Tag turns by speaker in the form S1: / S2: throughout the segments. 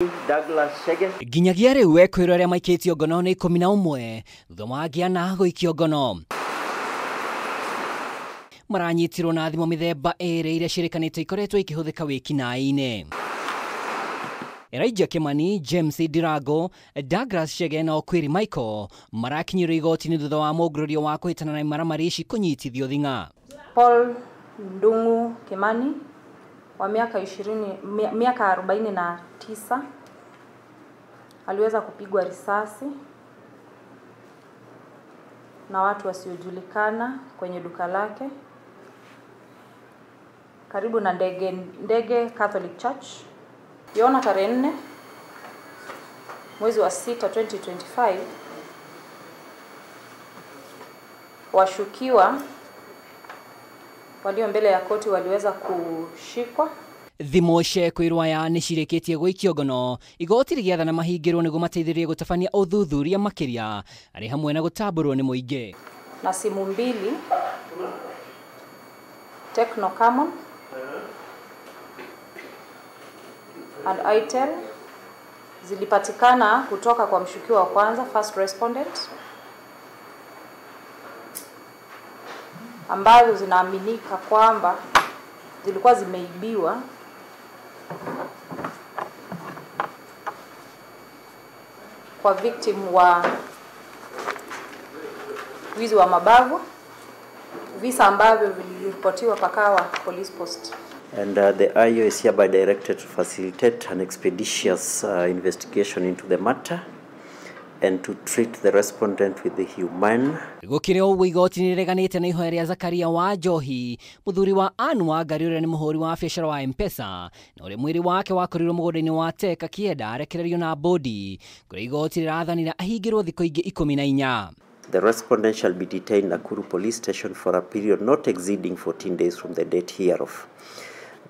S1: Douglas Chege.
S2: Nginyagia rĩu ekwĩrwo arĩa maikĩtio ngono nĩ 11 thutha wa angĩ 4 gũikio ngono. Maranyitirwo na thimũ mĩthemba 2 iria ciĩrĩkanĩtio ikoretwo ikĩhũthĩka wĩkinaĩ-inĩ. Elijah Kimani, James Ndirango, Douglas Chege na Okwiri Michael marakinyĩrwo igoti-inĩ thutha wa mũngũrũrio wa kũhĩtana na imaramari ici kũnyitithio thing'a.
S3: Paul Ndungu Kimani wa miaka 20, miaka 49 aliweza kupigwa risasi na watu wasiojulikana kwenye duka lake karibu na Ndege Catholic Church. Yona tarehe 4 mwezi wa 6 2025, washukiwa walio mbele ya koti waliweza kushikwa.
S2: Thimũ ciekũirwo aya nĩ cirĩkĩtie gũikio ngono, igoti rĩgĩathana mahingĩrwo nĩguo mateithĩrĩrie gũtabania ũthuthuria makĩria arĩ hamwe na gũtambũrwo nĩ mũingĩ.
S3: Na simu 2 Tecno Camon and Itel zilipatikana kutoka kwa mshukiwa wa kwanza, first respondent, ambazo zinaaminika kwamba zilikuwa zimeibiwa kwa victim wa wizi wa mabavu, visa ambavyo viliripotiwa Pakawa Police Post.
S4: And the IO is hereby directed to facilitate an expeditious investigation into the matter and to treat the respondent with the humane.
S2: Gũkĩrĩ ũguo, igoti nĩrĩreganĩte na ihoya rĩa Zakaria wa Njohi, mũthuri wa Ann Wangari ũrĩa nĩ mũhũri wa biacara wa M-Pesa na ũrĩa mwĩrĩ wake wakorirwo mũgũnda-inĩ wa Teka Kĩenda arekererio na bodi, kũrĩa igoti rĩrathanire ahingĩrwo thikũ ingĩ 14.
S4: The respondent shall be detained Nakuru Police Station for a period not exceeding 14 days from the date hereof.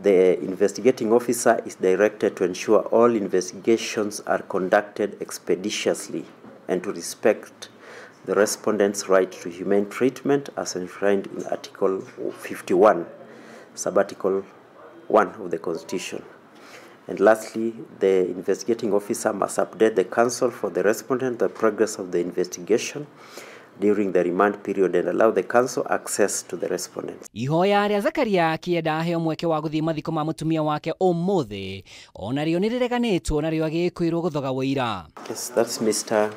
S4: The investigating officer is directed to ensure all investigations are conducted expeditiously and to respect the respondent's right to humane treatment as enshrined in Article 51, Subarticle 1 of the Constitution. And lastly, the investigating officer must update the counsel for the respondent the progress of the investigation during the remand period and allow the counsel access to the respondents.
S2: Ihoya rĩa Zakaria akĩenda aheo mweke wa gũthiĩ mathiko ma mũtumia wake ũmũthĩ onarĩo nĩrĩreganĩtwo narĩo agĩkwĩrwo gũthoga wũira.
S4: Yes, that's Mr.